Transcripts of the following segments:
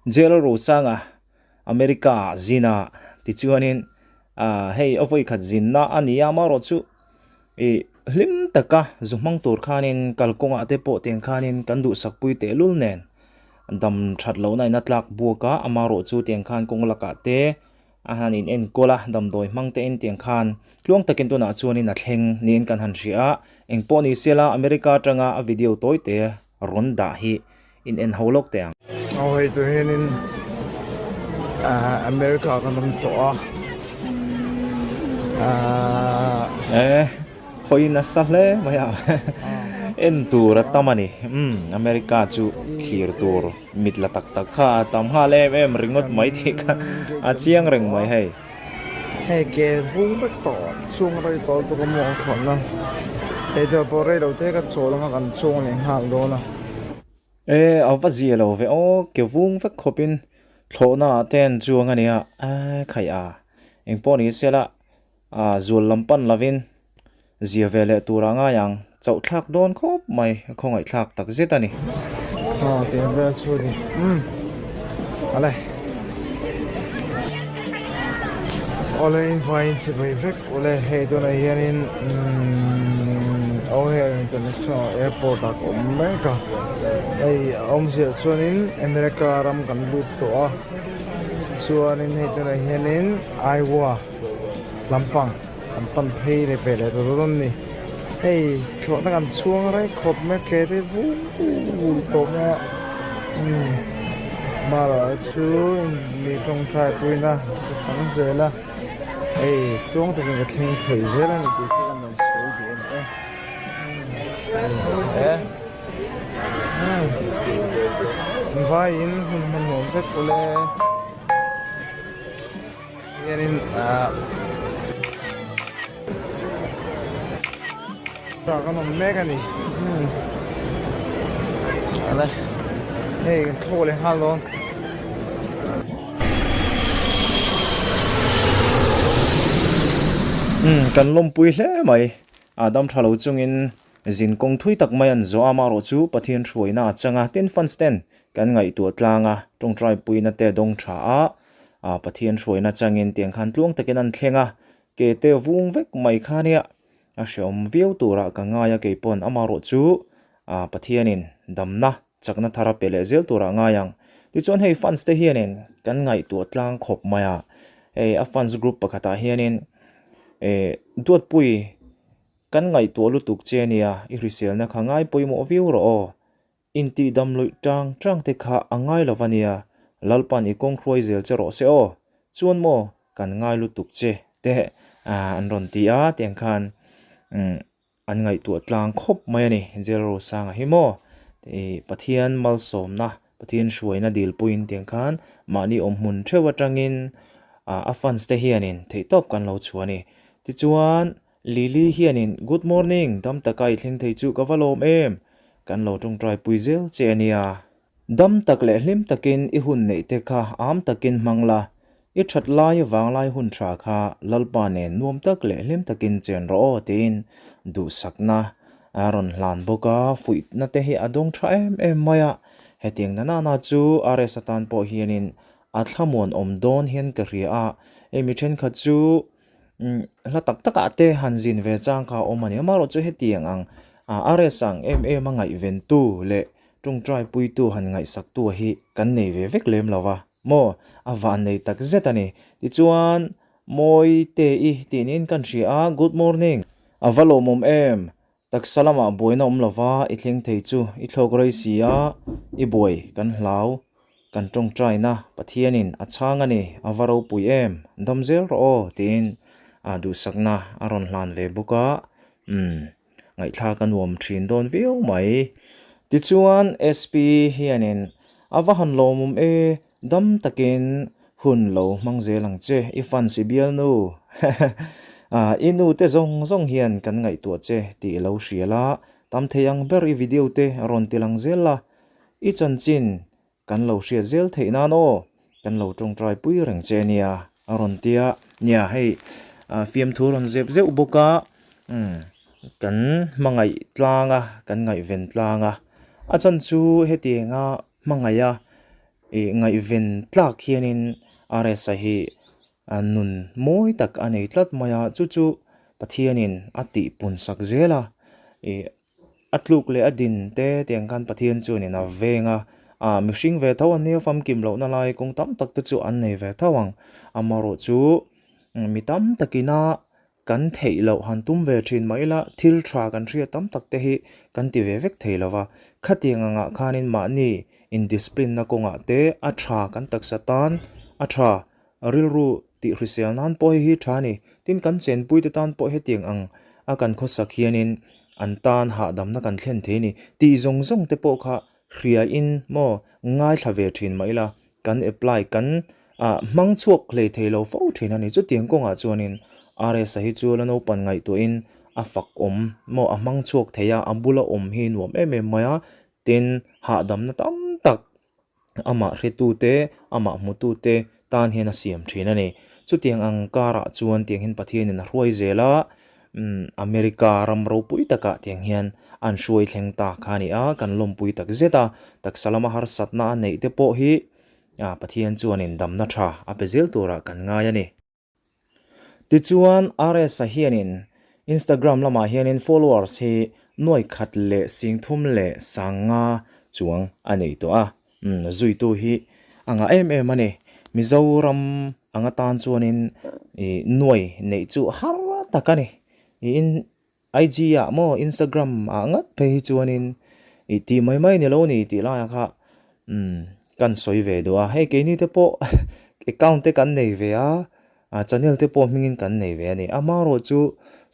Jail Rosanga America ah zin a tichuanin ah hei a vawikhat zinna a ni a amaherawhchu ih hlim taka zu hmang tur khanin kalkawngah te pawh tiang khanin kan duhsakpui tehlul nen dam that lohna in a tlak buak a amaherawhchu tiang khan kawng lakah te a han in enkawl a damdawi hmang te in tiang khan tluang takin tunah chuanin a thleng niin kan han hria a engpawh ni sela America atanga a video tawi te rawn dah hi in en ho lawk teh ang. Aw hei tu hianin ahh America kan awm tawh a ahh. E hawi nasa hle mai a en tur a tam a ni umm America chu thlir tur mit la tak tak kha a tam nghal em em ringawt mai tih kha a chiang reng mai hei. Hei ke vung vek tawh chhung rei tawh lutuk a muang thawn a hei te pawh rei lo te ka chawl anga kan chhung leh nghal dawn a. E a va zia lo ve aw ke vung vek khawp in thlawhna ah te an chuang a nia a khaih a engpawh ni se la a zual lam pan lo in Zia ve leh tur a ngai ang. Chauh thlak dawn khawp mai, a khawngaih thlak tak zet a ni. Aw tiang vel chu ni. Umm ale. Awle in vai in chibai vek ule hei tunah hianin umm O'Hare International Airport ah ka awm mek a hei a awmzia chuanin America ram kan lut tawh a chuanin hei tunah hianin Iowa lampang. Kan pan phei leh ve leh ta dawn a ni. Hei thlawhna kan chhuang reng khawp mai a ke te vur vur tawh mai a umm marawh chu mi tawngtai puina ka chang zel a hei tluang takin ka thleng thei zel a ni tih hi kan rawn sawi duh a ni e e umm vaiin hun hmanhmawh vek ule. Hianin ahh kan awm mek a ni ale hei kan thlawh leh nghal dawn. Umm kan lawmpui hle mai a dam tha lo chungin zin kawng thui tak mai an zawh a amaherawh chu Pathian hruaina a chang a tin fans ten kan ngaihtuah tlang a tawngtai puina te dawng tha a Ah Pathian hruaina changin tiang khan tluang takin an thleng a, ke te vung vek mai kha nia a hreawm viau turah ka ngai a keipawn amarawh chu ah Pathianin damna chakna thar a pe leh zel turah ngai ang. Tichuan hei fans te hianin kan ngaihtuah tlang khawp mai a, hei a fans group pakhatah hianin eh Duatpui kan ngaihtuah lutuk che nia i hriselna kha ngai pawimawh viau rawh aw Intih dam luih tang tang te kha a ngai lo va nia, Lalpan i kawng hruai zel che rawh se aw, chuan maw kan ngai lutuk che te an rawn ti a, tiang khan an ngaihtuah tlang khawp mai a ni, Jail Rosanga hi maw Pathian malsawmna, Pathian hruaina dilpuiin tiang khan mahni awmhmun theuh atangin a fans te hianin theihtawp kan lo chhuah a ni. Tichuan Lily hianin Good morning, dam taka i thleng thei chu ka va lawm em? Kan lo tawngtai pui zel che a nia. Dam tak leh hlim takin i hun neih te kha am takin hmang la, i that lai vanglai hun tha kha Lalpa nen nuam tak leh hlim takin chen rawh aw tiin duhsakna a rawn hlan bawk a, fuihna te hi a dawng tha em em mai a, hetiang na nana chu RS atan pawh hianin a thlamuan awm dawn hian ka hria a, hei mi thenkhat chu Hla tak tak ah te han zin ve chang kha a awm a ni. Amaherawhchu hetiang ang a rest ang em em a ngaihventu leh tawngtai puitu han ngaihsaktu hi kan nei ve vek lem lo va maw? A van nei tak zet a ni. Tichuan Mawite i tih niin kan hria a, Good morning. A va lawmawm em? Taksa lamah buaina awm lova i thleng thei chu i thlawk rei si a, i buai kan hlau, kan tawngtaina Pathianin a chhang a ni, a va ropui em, dam zel rawh aw tiin a duhsakna a rawn hlan ve bawk a, umm ngaihthlak a nuam thin dawn viau mai. Tichuan SP hianin a va han lawmawm e, Dam takin hun lo hmang zel ang che i fans i bialnu i nu te zawng zawng hian kan ngaihtuah che tih i lo hria la, tam thei ang ber i video te rawn ti lang zel la, i chanchin kan lo hriat zel theih nan aw kan lo tawngtai pui reng che nia a rawn tia nia hei fiamthu rawn zep zeuh bawk a kan hmangaih tlang a kan ngaihven tlang a, a chan chu hetianga hmangaih a. Ih ngaihven tlak hianin RS-a hi nun mawi tak a nei tlat mai a, chu chu Pathianin a tih pun sak zel a. Ih a tluk leh a din te tiang khan Pathian chuanin a veng a, ah mihring ve tho an nia famkim lohna lai kawng tam tak te chu an nei ve tho ang. Amaherawhchu mi tam takina Kan theih loh han tum ve thin mah ila thil tha kan hriat tam tak te hi kan ti ve vek thei lo va. Khatiang angah khanin mahni indiscipline na kawngah te a tha kan taksa tan a tha rilru tih hrisel nan pawh hei hi tha a ni. Tin kan chenpui te tan pawh hetiang ang a kan khawsak hianin an tan hahdamna kan thlen thei a ni. Tih zawng zawng te pawh kha hriain maw ngaithla ve thin mah ila kan apply kan ah hmang chhuak hlei thei lo fo thin a ni. Chutiang kawngah chuanin RS-a hi chu la naupan ngaihtuahin a fak awm maw a hmang chhuak thei a, a bula awm hi nuam em em mai a, tin hahdamna tam tak amah hretute amah hmutute tan hian a siam thin a ni. Chutiang ang karah chuan tiang hian Pathianin a hruai zel a, America ram ropui takah tiang hian an hruai thleng ta kha a ni a, kan lawmpui tak zet a, taksa lama harsatna a neih te pawh hi Pathian chuanin damna tha a pe zel turah kan ngai a ni. Tichuan RS-a hianin Instagram lamah hianin followers hi nuai khat leh singthum leh sanga chuang a nei tawh a, zuitu hi a ngah em em a ni. Mizoram anga tan chuanin ih nuai neih chu har tak a ni. Ih IG ah maw Instagram ah ngat phei hi chuanin ih tih mai mai ni lo ni tih laiah kha umm kan sawi ve duh a. Hei keini te pawh account te kan nei ve a, channel te pawh hmingin kan nei ve a ni. Amaherawhchu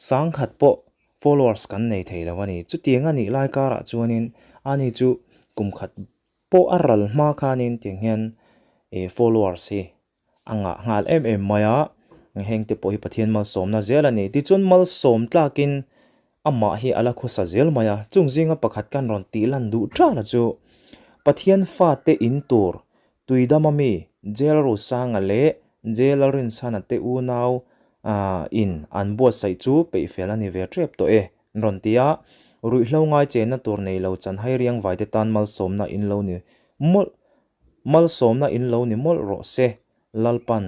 sangkhat pawh followers kan nei thei lo a ni. Chutiang a nih lai karah chuanin ani chu kum khat pawh a ral hma khanin tiang hian ih followers hi a ngah nghal em em mai a, heng te pawh hi Pathian malsawmna zel a ni. Tichuan malsawm tlakin amah hi a la khawsa zel mai a, chung zinga pakhat kan rawn tih lan duh tana chu Pathian fate in tur Tuidama mi Jail Rosanga leh Jail Lalrinchhana te unau in an buatsaih chu peihfel a ni ve tep tawh e an rawn ti a, ruihhlo ngai chenna tur nei lo chanhai riangvai te tan malsawmna in lo ni mawlh Malsawmna in lo ni mawlh rawh se, Lalpan.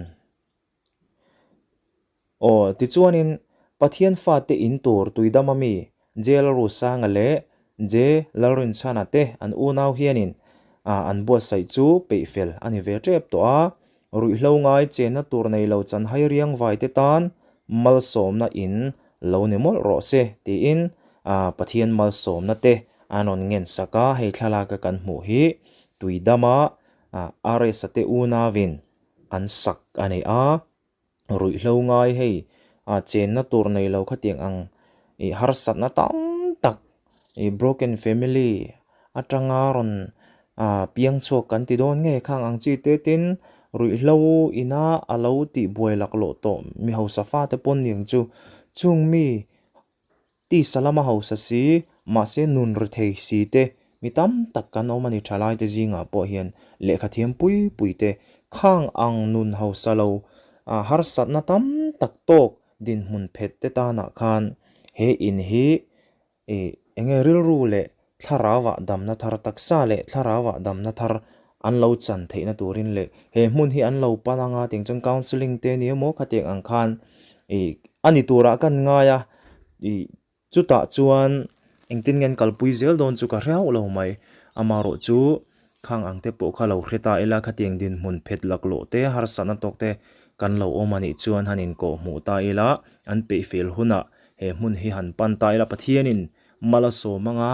Aw, tichuanin, Pathian fate in tur Tuidama mi J. Lalrusanga leh J. Lalrinchhana te an unau hianin an buatsaih chu peihfel a ni ve tep tawh a, ruihhlo ngai chenna tur nei lo chanhai riangvai te tan malsawmna in lo ni mawlh rawh se tiin Pathian malsawmna te an rawn ngen sak a, hei thlalaka kan hmuh hi Tuidama RS-a te unauin an sak a ni a, ruihhlo ngai hei chenna tur nei lo khatiang ang ih harsatna tam tak ih broken family atanga rawn piang chhuak kan ti dawn nge khang ang chi te tin ruihhlo ina a lo tih buai laklawh tawh mi hausa fate pawn niang chu chung mi Tisa lama hausa si, mahse nun ri thei si te, mi tam tak kan awm a ni thalai te zingah pawh hian lehkha thiam pui pui te, khang ang nun hausa lo harsatna tam tak tawk dinhmun phet te tanah khan he in hi eng nge rilru leh thlarauah damna thar taksa leh thlarauah damna thar an lo chan theihna turin leh he hmun hi an lo pan anga tiang chuan counselling te ni emaw khatiang ang khan ih a ni turah kan ngai a ih chutah chuan engtin nge an kalpui zel dawn chu ka hre hauh lo mai amaherawh chu khang ang te pawh kha lo hre ta ila khatiang dinhmun phet laklawh te harsatna tawk te kan lo awm a nih chuan han inkawh hmuh ta ila an peihfel hunah he hmun hi han pan ta ila Pathianin Mal a sawm anga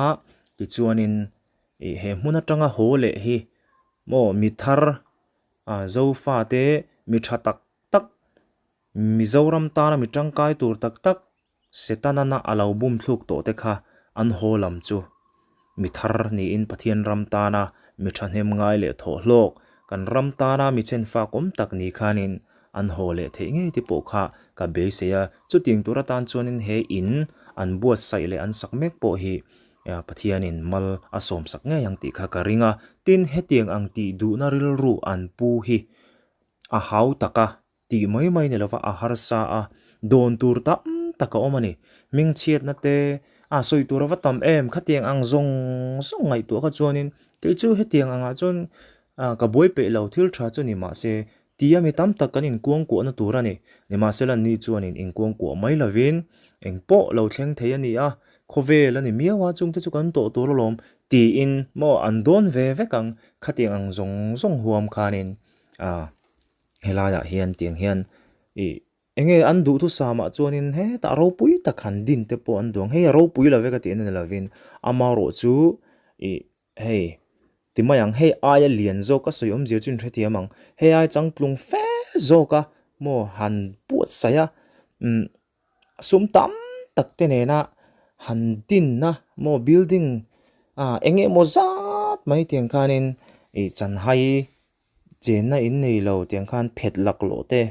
tichuanin ih he hmun atanga haw leh hi maw mi thar ah Zofa te mi tha tak tak Mizoram tana mi tangkai tur tak tak Setana a lo bum thluk tawh te kha an haw lam chu mi thar niin Pathian ram tana mi thahnem ngai leh thawh hlawk kan ram tana mi chenfak awm tak ni khanin An haw leh theih ngei te pawh kha ka beisei a, chutiang tur atan chuanin he in an buatsaih leh an sak mek pawh hi Pathianin mal a sawmsak ngei ang tih kha ka ring a. Tin, hetiang ang tih duhna rilru an pu hi a hau tak a, tih mai mai ni lova a harsa a, dawn tur tam tak a awm a ni. Hmingchhiatna te a sawi tur a va tam em, khatiang ang zawng zawng ngaihtuah kha chuanin kei chu hetiang angah chuan. Ka buai peih lo, thil tha chu ni mah se, tia mi tam tak kan inkuangkuahna tur a ni. Nimahsela ni chuanin inkuangkuah mai lovin eng pawh lo thleng thei a ni a, khawvel a ni miau a, chungte chu kan tawh tur alawm tiin maw an dawn ve vek ang, khatiang ang zawng zawng huam khanin helaiah hian tiang hian ih Enge an duhthusam ah chuanin hetah ropui tak han din te pawh an duh ang, hei a ropui lo vek a tihna ni lovin amarawh chu ih hei ti mai ang, hei aia lian zawk a sawi awmzia chu in hrethiam ang, hei aia changtlung fe zawk a maw han buatsaih a umm sum tam tak te nena han dinna maw building ah eng emaw zat mai tiang khanin ih chanhai chenna in nei lo tiang khan phet laklawh te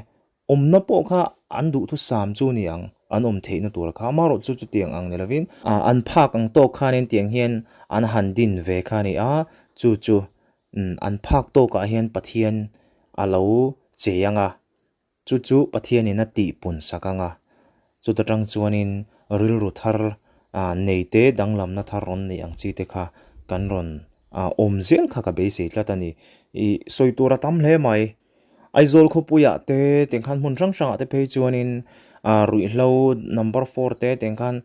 awmna pawh kha an duhthusam chu ni ang, an awm theihna tur kha amaherawh chu chutiang ang ni lovin an phak ang tawk khanin tiang hian an han din ve kha a ni a, chu chu an phak tawkah hian Pathian a lo chei ang a. Chu chu Pathianin a tihpun sak ang a, chuta tang chuanin rilru thar nei te, danglamna thar rawn neih ang chi te kha kan rawn awm zel kha ka beisei tlat a ni. I sawi tur a tam hle mai. Aizawl khawpuiah te tiang khan hmun hrang hrangah te phei chuanin ruihhlo number four te tiang khan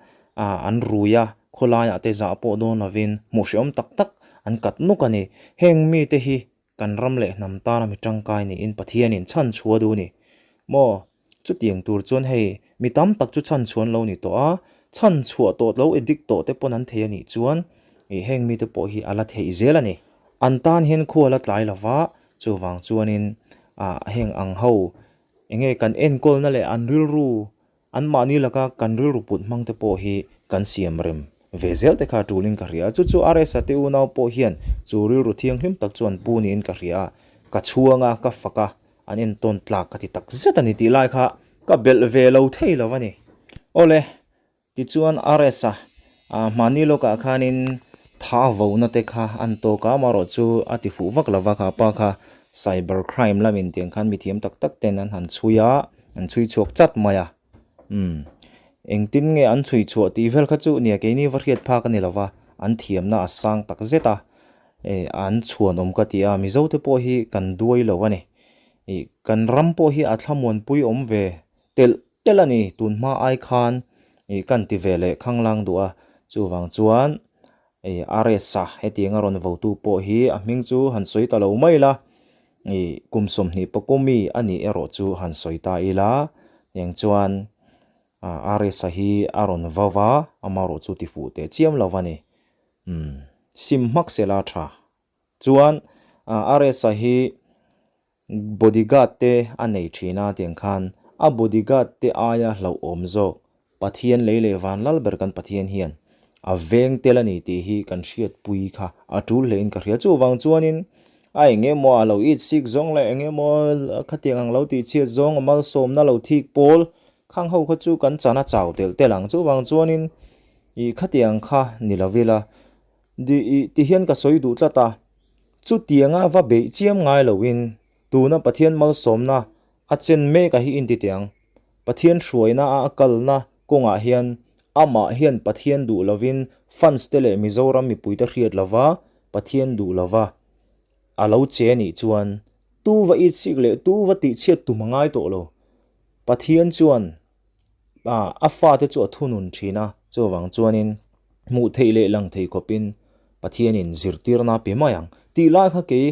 an rui a, khawlaiah te zah pawh dawn lovin hmuh hrehawm tak tak an kat nuk a ni. Heng mite hi Kan ram leh hnam tana mi tangkai niin Pathianin chhan chhuah duh ni maw? Chutiang tur chuan hei mi tam tak chu chhan chhuan lo ni tawh a, chhan chhuah tawh lo addict tawh te pawn an thei a nih chuan ih heng mite pawh hi a la theih zel a ni. An tan hian khua la tlai lova, chuvang chuanin ah heng ang ho enge kan enkawlna leh an rilru Anmahni laka kan rilru put hmang te pawh hi kan siam rem ve zel te kha tulin ka hria a, chu chu RS-a te unau pawh hian chu rilru thianghlim tak chu an pu niin ka hria a, ka chhuang a, ka fak a, an entawn tlak ka ti tak zet a ni tih lai kha ka belh ve lo thei lo a ni. Awle, tichuan RS-a Mahni lawkah khanin tha vona te kha an tawk a, amaherawh chu a ti fuh vak lova kha pa kha cyber crime lamin tiang khan mithiam tak tak ten an han chhui a, an chhui chhuak chat mai a. Umm engtin nge an chhui chhuah tih vel kha chu nia keini va hriat phak a ni lova, an thiamna a sang tak zet a, eh an chhuanawm ka ti a, Mizo te pawh hi kan duai lo a ni. Ih kan ram pawh hi a thlamuanpui awm ve telh Tel a ni, tun hma ai khan ih kan ti ve leh khanglang duh a, chuvang chuan ih RS-a hetiang a rawn votu pawh hi a hming chu han sawi ta lo mai la, ih kum 20 pakawmi a nih erawh chu han sawi ta ila, heng chuan RS-a hi a rawn vo va, amaherawh chu ti fuh teh chiam lo a ni, umm sim hmak sela tha. Chuan RS-a hi Bodyguard te a nei thin a tiang khan a bodyguard te aia hlauhawm zawk Pathian lei leh van lal ber kan Pathian hian a veng tel a ni tih hi kan hriatpui kha a tul hle in ka hria. Chuvang chuanin a eng emaw a lo it sik zawng leh eng emaw khatiang ang lo tih chhiat zawng a malsawmna lo thik pawl khang ho kha chu kan chan a chau telh telh ang. Chuvang chuanin ih khatiang kha ni lo ila Di ih ti hian ka sawi duh tlat a, chutianga va beih chiam ngai loin tuna Pathian malsawmna a chen mek a hi inti teh ang. Pathian hruaina a a kalna kawngah hian amah hian Pathian duh lovin fans te leh Mizoram mipuite hriat lova Pathian duh lova a lo che nih chuan tu va itsik leh tu va tihchhiat tum a ngai tawh lo. Pathian chuan a fate chu a thunun thin a, chuvang chuanin hmuh theih leh lang thei khawpin Pathianin zirtirna a pe mai ang tih lai kha kei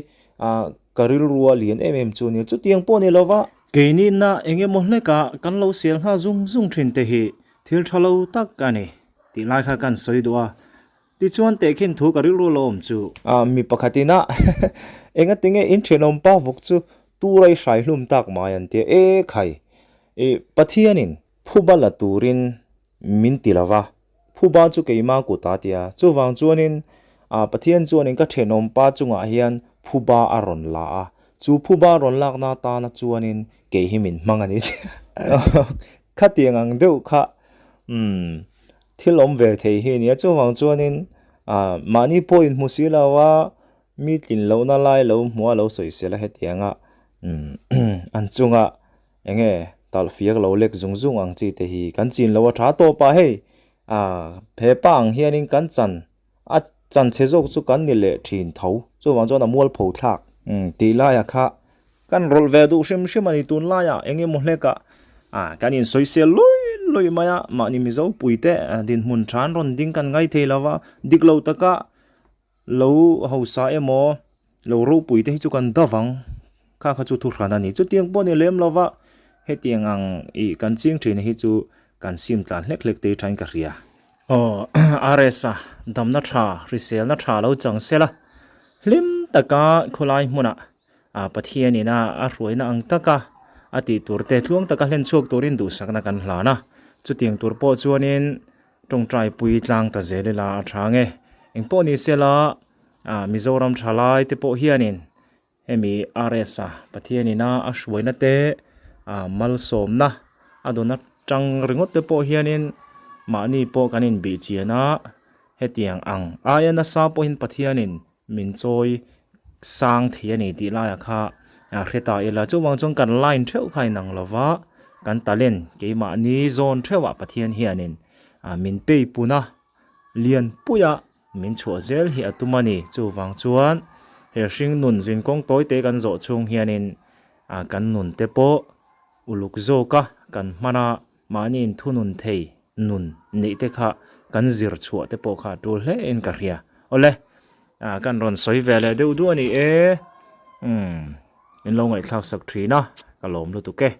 ka rilrua lian em em chu a nia, chutiang pawh ni lova. Keinina eng emaw hleka kan lo sel nghal zung zung thin te hi thil tha lo tak a ni tih lai kha kan sawi duh a, tichuan tehkhin thu ka rilru lo awm chu. Mi pakhatin a engatinge in thenawm pa vawk chu Tura i hrai hlum tak mai an tia e khai i Pathianin phuba la turin min ti lova phuba chu keima kut a tia chuvang chuanin a Pathian chuanin ka thenawm pa chungah hian phuba a rawn la a chu phuba rawn lakna atana chuanin kei hi min hmang a ni khatiang ang deuh kha umm thil awm ve thei hi a nia chuvang chuanin a mahni pawh inhmu si lo a Mi tlin lohna lai lo hmua lo sawisel a hetianga an chunga enge talhfiak lo lek zung zung ang chi te hi kan chin lo a tha tawp a hei he pa ang hianin kan chan a chan chhe zawk chu kan ni leh thin tho chuvang chuan a mualpho thlak. Umm tih laiah kha kan rawlh ve duh hrim hrim a ni tunlaiah eng emaw hlekah ah kan insawisel lui lui mai a, mahni Mizo puite dinhmun tha an rawn ding kan ngai thei lo va, dik lo taka lo hausa emaw lo ropui te hi chu kan dap ang kha kha chu thuhran a ni. Chutiang pawh ni lem lo va, hetiang ang ih kan ching thin hi chu kan sim tlan hlek hlek te hi thain ka hria. Aw RS a damna tha hriselna tha lo chang sela Hlim taka khawlai hmunah Pathianin a hruaina ang taka a tih tur te tluang taka hlen chhuak turin duhsakna kan hlan a. Chutiang tur pawh chuanin tawngtai pui tlang ta zel ila a tha nge. Engpawh ni sela Mizoram thalai te pawh hianin hemi RS-a Pathianin a hruaina te malsawmna a dawn atang ringawt te pawh hianin mahni pawh kan inbihchian a. Hetiang ang aia nasa pawhin Pathianin min chawi sang thei a ni tih laiah kha hre ta ila. Chuvang chuan kan line theuh kha inang lova, kan talent keimahni zawn theuhah Pathian hianin min peipun a, lianpuia min chhuah zel hi a tum a ni. Chuvang chuan he hringnun zinkawng tawite kan zawh chhung hianin kan nun te pawh uluk zawka kan hman a, mahni inthunun thei nun neih te kha kan zir chhuah te pawh kha a tul hle in ka hria. Awle, kan rawn sawi ve leh deuh duh a ni e. Umm, in lo ngaihthlak sak thin a, ka lawm lutuk e.